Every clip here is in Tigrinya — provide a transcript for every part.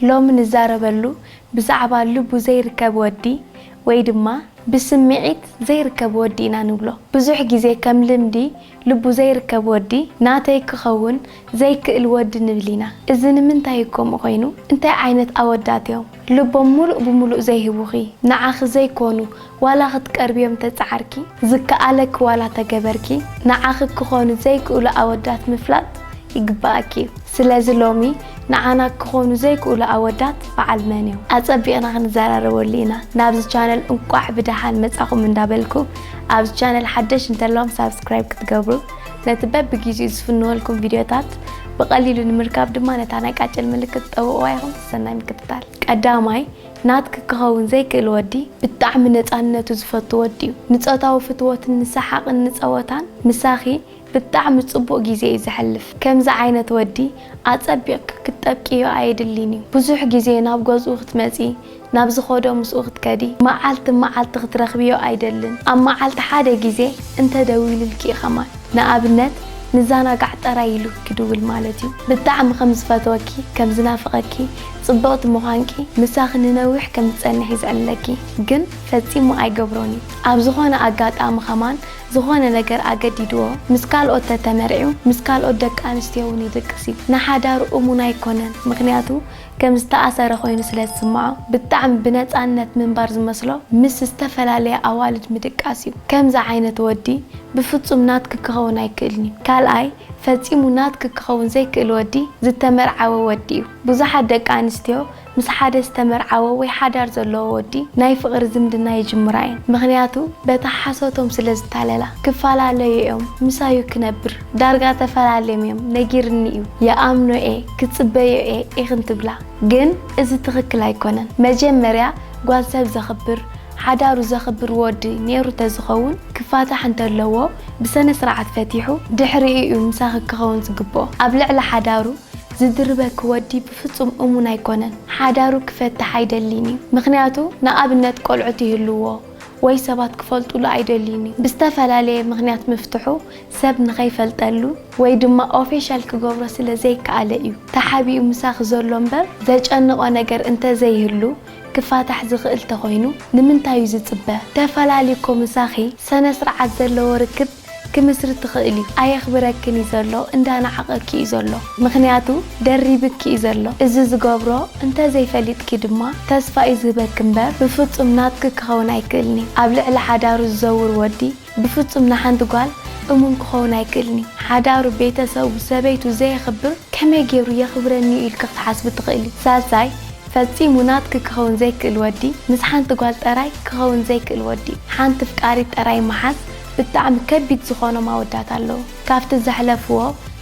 ሎሚ ንዛረበሉ ብዛዕባ ልቡ ዘይርከብ ወዲ ወይ ድማ ብስምዒት ዘይርከብ ወዲ ኢና ንብሎ። ብዙሕ ግዜ ከም ልምዲ ልቡ ዘይርከብ ወዲ ናተይ ክኸውን ዘይክእል ወዲ ንብል ኢና። እዚ ንምንታይ እዩ ከምኡ ኮይኑ? እንታይ ዓይነት ኣወዳት እዮም ልቦም ሙሉእ ብሙሉእ ዘይህቡኺ? ንዓኺ ዘይኮኑ ዋላ ክትቀርብዮም ተጻዓርኪ፣ ዝከኣለኪ ዋላ ተገበርኪ፣ ንዓኺ ክኾኑ ዘይክእሉ ኣወዳት ምፍላጥ ይግባኣኪ እዩ። ስለዚ ሎሚ ንዓና ክኾኑ ዘይክእሉ ኣወዳት በዓል መን እዮም? ኣጸቢቕና ክንዘራረበሉ ኢና። ናብዚ ቻነል እንቋዕ ብደሓን መጻኹም እንዳበልኩ፣ ኣብዚ ቻነል ሓደሽ እንተለኹም ሳብስክራይብ ክትገብሩ፣ ነቲ በብግዜኡ ዝፍንወልኩም ቪድዮታት ብቐሊሉ ንምርካብ ድማ ነታ ናይ ቃጭል ምልክት ጠውቕዋ ኢኹም። ሰናይ ምክትታል። ቀዳማይ፣ ናትኪ ክኸውን ዘይክእል ወዲ ብጣዕሚ ነጻነቱ ዝፈቱ ወዲ እዩ። ንጾታዊ ፍትወትን ንሰሓቕን ንጸወታን ምሳኺ ብጣዕሚ ጽቡቕ ግዜ እዩ ዘሕልፍ። ከምዚ ዓይነት ወዲ ኣጸቢቕኪ ክትጠብቅዮ ኣየድልን እዩ። ብዙሕ ግዜ ናብ ገዝኡ ክትመጺ፣ ናብ ዝኸዶ ምስኡ ክትከዲ፣ መዓልቲ መዓልቲ ክትረኽብዮ ኣይደልን። ኣብ መዓልቲ ሓደ ግዜ እንተ ደዊሉልኪ እዩ ከማን። ንኣብነት፣ ንዛናጋዕ ጥራይ ኢሉ ክድውል ማለት እዩ። ብጣዕሚ ከም ዝፈትወኪ፣ ከም ዝናፍቐኪ፣ ጽብቕቲ ምዃንኪ፣ ምሳኺ ንነዊሕ ከም ዝጸንሕ እዩ ዝዕልለኪ። ግን ፈጺሙ ኣይገብሮን እዩ። ኣብ ዝኾነ ኣጋጣሚ ከማን ዝኾነ ነገር ኣገዲድዎ ምስ ካልኦት ተተመርዕዩ፣ ምስ ካልኦት ደቂ ኣንስትዮ እውን ይድቅስ እዩ። ንሓዳሩ እሙን ኣይኮነን፣ ምኽንያቱ ከም ዝተኣሰረ ኮይኑ ስለ ዝስምዖ፣ ብጣዕሚ ብነጻነት ምንባር ዝመስሎ ምስ ዝተፈላለያ ኣዋልድ ምድቃስ እዩ። ከምዚ ዓይነት ወዲ ብፍጹም ናትኪ ክኸውን ኣይክእልን እዩ። ካልኣይ፣ ፈጺሙ ናትኪ ክኸውን ዘይክእል ወዲ ዝተመርዓወ ወዲ እዩ። ብዙሓት ደቂ ኣንስትዮ ምስ ሓደ ዝተመርዓወ ወይ ሓዳር ዘለዎ ወዲ ናይ ፍቕሪ ዝምድና ይጅምራ እየን። ምኽንያቱ በታ ሓሶቶም ስለ ዝታለላ። ክፈላለዩ እዮም፣ ምሳዩ ክነብር፣ ዳርጋ ተፈላለዮም እዮም፣ ነጊርኒ እዩ፣ ይኣምኖ እየ፣ ክጽበዮ እየ ኢኽን ትብላ። ግን እዚ ትኽክል ኣይኮነን። መጀመርያ ጓል ሰብ ዘኽብር፣ ሓዳሩ ዘኽብር ወዲ ነይሩ ተዝኸውን፣ ክፋታሕ እንተለዎ ብሰነ ስርዓት ፈቲሑ ድሕሪኡ እዩ ምሳኺ ክኸውን ዝግብኦ። ኣብ ልዕሊ ሓዳሩ ዝድርበኪ ወዲ ብፍጹም እሙን ኣይኮነን። ሓዳሩ ክፈትሕ ኣይደልን እዩ። ምኽንያቱ ንኣብነት ቆልዑት ይህልዎ ወይ ሰባት ክፈልጡሉ ኣይደልን እዩ። ብዝተፈላለየ ምኽንያት ምፍትሑ ሰብ ንኸይፈልጠሉ ወይ ድማ ኦፊሻል ክገብሮ ስለ ዘይከኣለ እዩ ተሓቢኡ ምሳኺ ዘሎ እምበር ዘጨንቖ ነገር እንተዘይህሉ ክፋታሕ ዝኽእል ተኾይኑ ንምንታይ እዩ ዝጽበ? ተፈላሊኮ ምሳኺ ሰነ ስርዓት ዘለዎ ርክብ ክምስርት ትኽእል እዩ። ኣየኽብረክን እዩ ዘሎ፣ እንዳናዓቐኪ እዩ ዘሎ። ምኽንያቱ ደሪብኪ እዩ ዘሎ። እዚ ዝገብሮ እንተዘይፈሊጥኪ ድማ ተስፋ እዩ ዝህበኪ እምበር ብፍጹም ናትኪ ክኸውን ኣይክእልን እዩ። ኣብ ልዕሊ ሓዳሩ ዝዘውር ወዲ ብፍጹም ንሓንቲ ጓል እሙን ክኸውን ኣይክእልን እዩ። ሓዳሩ፣ ቤተሰቡ፣ ሰበይቱ ዘየኽብር ከመይ ገይሩ የኽብረኒ እዩ ኢልኪ ክትሓስቢ ትኽእሊ። ሳልሳይ፣ ፈጺሙ ናትኪ ክኸውን ዘይክእል ወዲ፣ ምስ ሓንቲ ጓል ጠራይ ክኸውን ዘይክእል ወዲ። ሓንቲ ፍቃሪት ጠራይ ምሓዝ ብጣዕሚ ከቢድ ዝኾኖም ኣወዳት ኣለዉ። ካብቲ ዘሕለፍዎ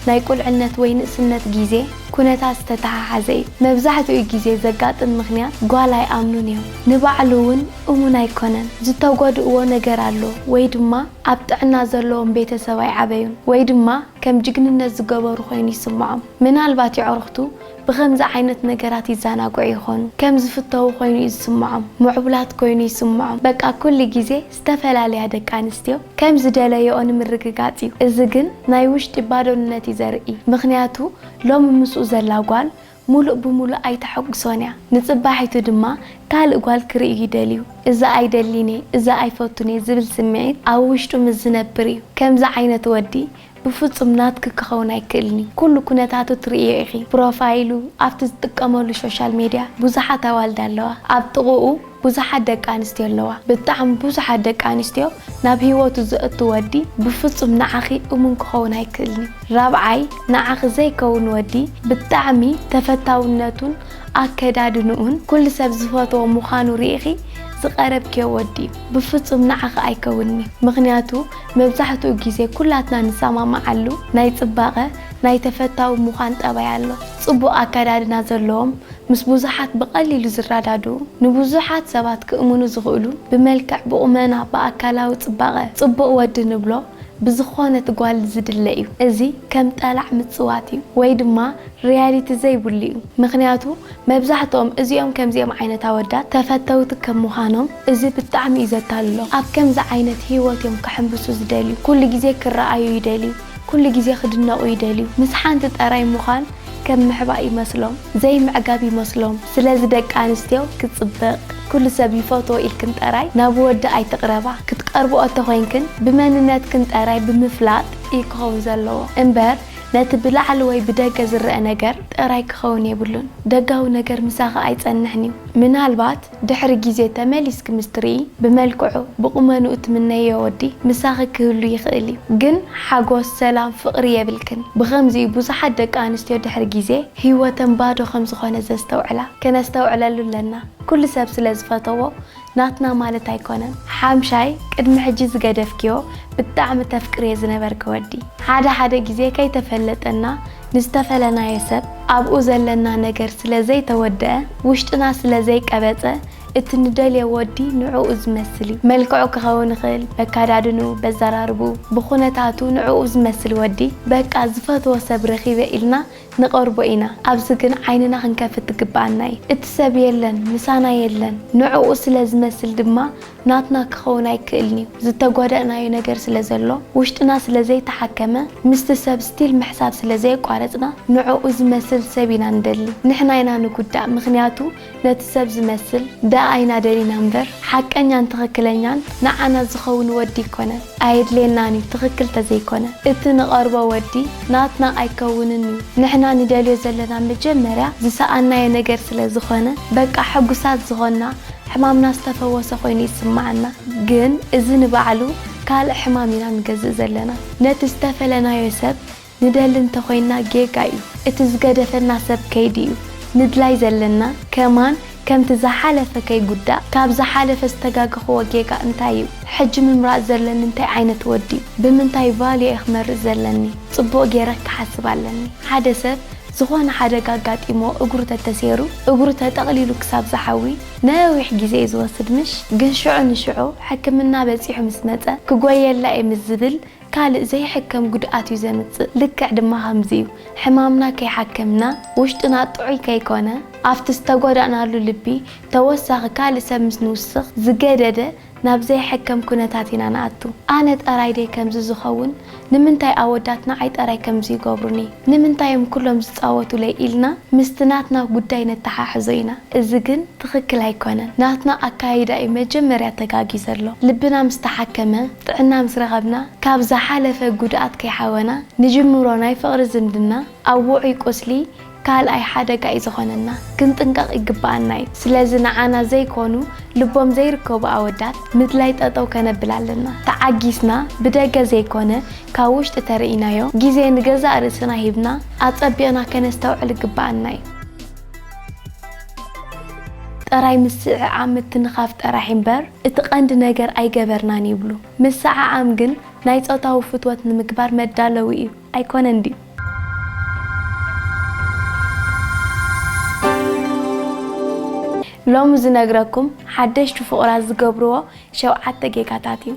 ናይ ቁልዕነት ወይ ንእስነት ግዜ ኩነታት ዝተተሓሓዘ እዩ። መብዛሕትኡ ግዜ ዘጋጥም ምኽንያት ጓል ኣይኣምኑን እዮም። ንባዕሉ እውን እሙን ኣይኮነን። ዝተጎድእዎ ነገር ኣሎ ወይ ድማ ኣብ ጥዕና ዘለዎም ቤተሰብ ኣይዓበዩን ወይ ድማ ከም ጅግንነት ዝገበሩ ኮይኑ ይስምዖም። ምናልባት የዕሩኽቱ ብኸምዚ ዓይነት ነገራት ይዘናግዑ ይኾኑ። ከም ዝፍተዉ ኮይኑ እዩ ዝስምዖም። ምዕቡላት ኮይኑ ይስምዖም። በቃ ኩሉ ግዜ ዝተፈላለያ ደቂ ኣንስትዮ ከም ዝደለየኦ ንምርግጋጽ እዩ። እዚ ግን ናይ ውሽጢ ባዶነት እዩ ዘርኢ። ምኽንያቱ ሎሚ ምስኡ ዘላ ጓል ሙሉእ ብሙሉእ ኣይተሐጉሶን እያ። ንጽባሒቱ ድማ ካልእ ጓል ክርእዩ ይደልዩ። እዛ ኣይደሊን እየ፣ እዛ ኣይፈቱን እየ ዝብል ስምዒት ኣብ ውሽጡ ምስ ዝነብር እዩ። ከምዚ ዓይነት ወዲ ብፍጹም ናትኪ ክኸውን ኣይክእልን እዩ። ኩሉ ኩነታቱ ትርእዮ ኢኺ። ፕሮፋይሉ፣ ኣብቲ ዝጥቀመሉ ሶሻል ሜድያ ብዙሓት ኣዋልድ ኣለዋ። ኣብ ጥቕኡ ብዙሓት ደቂ ኣንስትዮ ኣለዋ። ብጣዕሚ ብዙሓት ደቂ ኣንስትዮ ናብ ህይወቱ ዘእቱ ወዲ ብፍጹም ንዓኺ እሙን ክኸውን ኣይክእልን እዩ። ራብዓይ፣ ንዓኺ ዘይከውን ወዲ ብጣዕሚ ተፈታውነቱን ኣከዳድንኡን ኩሉ ሰብ ዝፈትዎ ምዃኑ ርኢኺ ዝቐረብክዮ ወዲ እዩ። ብፍጹም ንዓኺ ኣይከውንን እዩ። ምኽንያቱ መብዛሕትኡ ግዜ ኩላትና ንሰማማዓሉ ናይ ጽባቐ፣ ናይ ተፈታዊ ምዃን ጠባይ ኣሎ። ጽቡቕ ኣከዳድና ዘለዎም፣ ምስ ብዙሓት ብቐሊሉ ዝረዳድኡ፣ ንብዙሓት ሰባት ክእምኑ ዝኽእሉ፣ ብመልክዕ፣ ብቑመና፣ ብኣካላዊ ጽባቐ ጽቡቕ ወዲ ንብሎ፣ ብዝኾነት ጓል ዝድለ እዩ። እዚ ከም ጠላዕ ምጽዋት እዩ ወይ ድማ ሪያሊቲ ዘይብሉ እዩ። ምኽንያቱ መብዛሕትኦም እዚኦም ከምዚኦም ዓይነት ኣወዳት ተፈተውቲ ከም ምዃኖም እዚ ብጣዕሚ እዩ ዘታልሎም። ኣብ ከምዚ ዓይነት ህይወት እዮም ክሕምብሱ ዝደልዩ። ኩሉ ግዜ ክረኣዩ ይደልዩ። ኩሉ ግዜ ክድነቑ ይደልዩ። ምስ ሓንቲ ጠራይ ምዃን ከም ምሕባእ ይመስሎም፣ ዘይምዕጋብ ይመስሎም። ስለዚ ደቂ ኣንስትዮ ክጽብቕ፣ ኩሉ ሰብ ይፈትዎ ኢልክን ጥራይ ናብ ወዲ ኣይትቕረባ። ክትቀርብኦ ተኾይንክን ብመንነትክን ጥራይ ብምፍላጥ እዩ ክኸውን ዘለዎ እምበር ነቲ ብላዕሊ ወይ ብደገ ዝረአ ነገር ጥራይ ክኸውን የብሉን። ደጋዊ ነገር ምሳኺ ኣይጸንሕን እዩ። ምናልባት ድሕሪ ግዜ ተመሊስኪ ምስ ትርኢ ብመልክዑ ብቑመንኡ ትምነዮ ወዲ ምሳኺ ክህሉ ይኽእል እዩ። ግን ሓጎስ፣ ሰላም፣ ፍቕሪ የብልክን። ብኸምዚኡ ብዙሓት ደቂ ኣንስትዮ ድሕሪ ግዜ ህይወተን ባዶ ከም ዝኾነ ዘስተውዕላ። ከነስተውዕለሉ ኣለና። ኩሉ ሰብ ስለ ዝፈተዎ ናትና ማለት ኣይኮነን። ሓምሻይ፣ ቅድሚ ሕጂ ዝገደፍክዮ ብጣዕሚ ተፍቅርዮ ዝነበርኪ ወዲ። ሓደ ሓደ ግዜ ከይተፈለጠና ንዝተፈለናዮ ሰብ ኣብኡ ዘለና ነገር ስለ ዘይተወደአ፣ ውሽጥና ስለ ዘይቀበጸ፣ እቲ ንደልዮ ወዲ ንዕኡ ዝመስል እዩ። መልክዑ ክኸውን ይኽእል፣ በካዳድንኡ፣ በዘራርብኡ፣ ብኹነታቱ ንዕኡ ዝመስል ወዲ። በቃ ዝፈትዎ ሰብ ረኺበ ኢልና ንቐርቦ ኢና። ኣብዚ ግን ዓይንና ክንከፍት ትግብኣና እዩ። እቲ ሰብ የለን፣ ምሳና የለን። ንዕኡ ስለ ዝመስል ድማ ናትና ክኸውን ኣይክእልን እዩ። ዝተጓዳእናዮ ነገር ስለ ዘሎ፣ ውሽጥና ስለ ዘይተሓከመ፣ ምስቲ ሰብ ስቲል ምሕሳብ ስለ ዘየቋረጽና፣ ንዕኡ ዝመስል ሰብ ኢና ንደሊ። ንሕና ኢና ንጉዳእ፣ ምኽንያቱ ነቲ ሰብ ዝመስል ደኣ ኢና ደሊና እምበር፣ ሓቀኛን ትኽክለኛን ንዓና ዝኸውን ወዲ ኣይኮነን። ኣየድልየናን እዩ፣ ትኽክል ተዘይኮነ። እቲ ንቐርቦ ወዲ ናትና ኣይከውንን እዩ። ንሕና ንደልዮ ዘለና መጀመርያ ዝሰኣናዮ ነገር ስለ ዝኾነ፣ በቃ ሕጉሳት ዝኾንና፣ ሕማምና ዝተፈወሰ ኮይኑ ይስምዓና። ግን እዚ ንባዕሉ ካልእ ሕማም ኢና ንገዝእ ዘለና። ነቲ ዝተፈለናዮ ሰብ ንደሊ እንተኾይንና ጌጋ እዩ። እቲ ዝገደፈና ሰብ ከይዱ እዩ። ምድላይ ዘለና ከማን ከምቲ ዝሓለፈ ከይጉዳእ፣ ካብ ዝሓለፈ ዝተጋገኽዎ ጌጋ እንታይ እዩ? ሕጂ ምምራጽ ዘለኒ እንታይ ዓይነት ወዲ እዩ? ብምንታይ ቫልዩ እየ ክመርጽ ዘለኒ? ጽቡቕ ገይረ ክሓስብ ኣለኒ። ሓደ ሰብ ዝኾነ ሓደጋ ኣጋጢሞ እግሩ ተተሴሩ፣ እግሩ ተጠቕሊሉ ክሳብ ዝሓዊ ነዊሕ ግዜ እዩ ዝወስድ ምሽ? ግን ሽዑ ንሽዑ ሕክምና በጺሑ ምስ መጸ ክጎየላ እየ ምስ ዝብል ካልእ ዘይሕከም ጉድኣት እዩ ዘምጽእ። ልክዕ ድማ ከምዚ እዩ። ሕማምና ከይሓከምና፣ ውሽጥና ጥዑይ ከይኮነ፣ ኣብቲ ዝተጎዳእናሉ ልቢ ተወሳኺ ካልእ ሰብ ምስ ንውስኽ ዝገደደ ናብ ዘይሕከም ኩነታት ኢና ንኣቱ። ኣነ ጠራይ ደይ ከምዚ ዝኸውን? ንምንታይ ኣወዳት ንዓይ ጠራይ ከምዚ ይገብሩኒ? ንምንታይ እዮም ኩሎም ዝጻወቱለይ? ኢልና ምስቲ ናትና ጉዳይ ነተሓሕዞ ኢና። እዚ ግን ትኽክል ኣይኮነን። ናትና ኣካይዳ እዩ መጀመርያ ተጋግዩ ዘሎ። ልብና ምስ ተሓከመ፣ ጥዕና ምስ ረኸብና፣ ካብ ዝሓለፈ ጉድኣት ከይሓወና፣ ንጅምሮ ናይ ፍቕሪ ዝምድና ኣብ ውዑይ ቁስሊ ካልኣይ ሓደጋ እዩ ዝኾነና። ክንጥንቀቕ ይግብኣና እዩ። ስለዚ ንዓና ዘይኮኑ ልቦም ዘይርከቡ ኣወዳት ምድላይ ጠጠው ከነብል ኣለና። ተዓጊስና ብደገ ዘይኮነ ካብ ውሽጢ ተርእይናዮ ግዜ ንገዛእ ርእስና ሂብና ኣጸቢቕና ከነስተውዕል ይግብኣና እዩ። ጥራይ ምስዕዓም ምትንኻፍ ጥራሕ እምበር እቲ ቀንዲ ነገር ኣይገበርናን ይብሉ። ምስዓዓም ግን ናይ ጾታዊ ፍትወት ንምግባር መዳለዊ እዩ፣ ኣይኮነን ድዩ? ሎሚ ዝነግረኩም ሓደሽቲ ፍቑራት ዝገብርዎ ሸውዓተ ጌጋታት እዩ።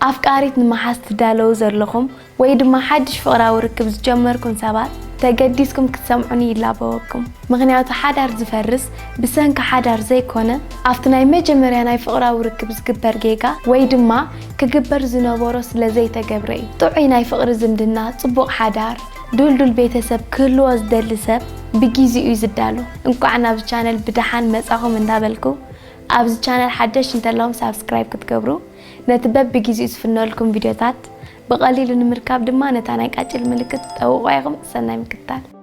ኣፍቃሪት ንምሓዝ ትዳለዉ ዘለኹም ወይ ድማ ሓድሽ ፍቕራዊ ርክብ ዝጀመርኩም ሰባት ተገዲስኩም ክትሰምዑኒ ይላበወኩም። ምኽንያቱ ሓዳር ዝፈርስ ብሰንኪ ሓዳር ዘይኮነ ኣብቲ ናይ መጀመርያ ናይ ፍቕራዊ ርክብ ዝግበር ጌጋ ወይ ድማ ክግበር ዝነበሮ ስለ ዘይተገብረ እዩ። ጥዑይ ናይ ፍቕሪ ዝምድና፣ ጽቡቕ ሓዳር፣ ዱልዱል ቤተሰብ ክህልዎ ዝደሊ ሰብ ብጊዜኡ እዩ ዝዳሎ። እንቋዕ ናብዚ ቻነል ብደሓን መጻኹም እንዳበልኩ ኣብዚ ቻነል ሓደሽ እንተለኹም ሳብስክራይብ ክትገብሩ ነቲ በብጊዜኡ ዝፍነልኩም ቪድዮታት ብቐሊሉ ንምርካብ ድማ ነታ ናይ ቃጭል ምልክት ጠውቑዋ ኢኹም። ሰናይ ምክትታል።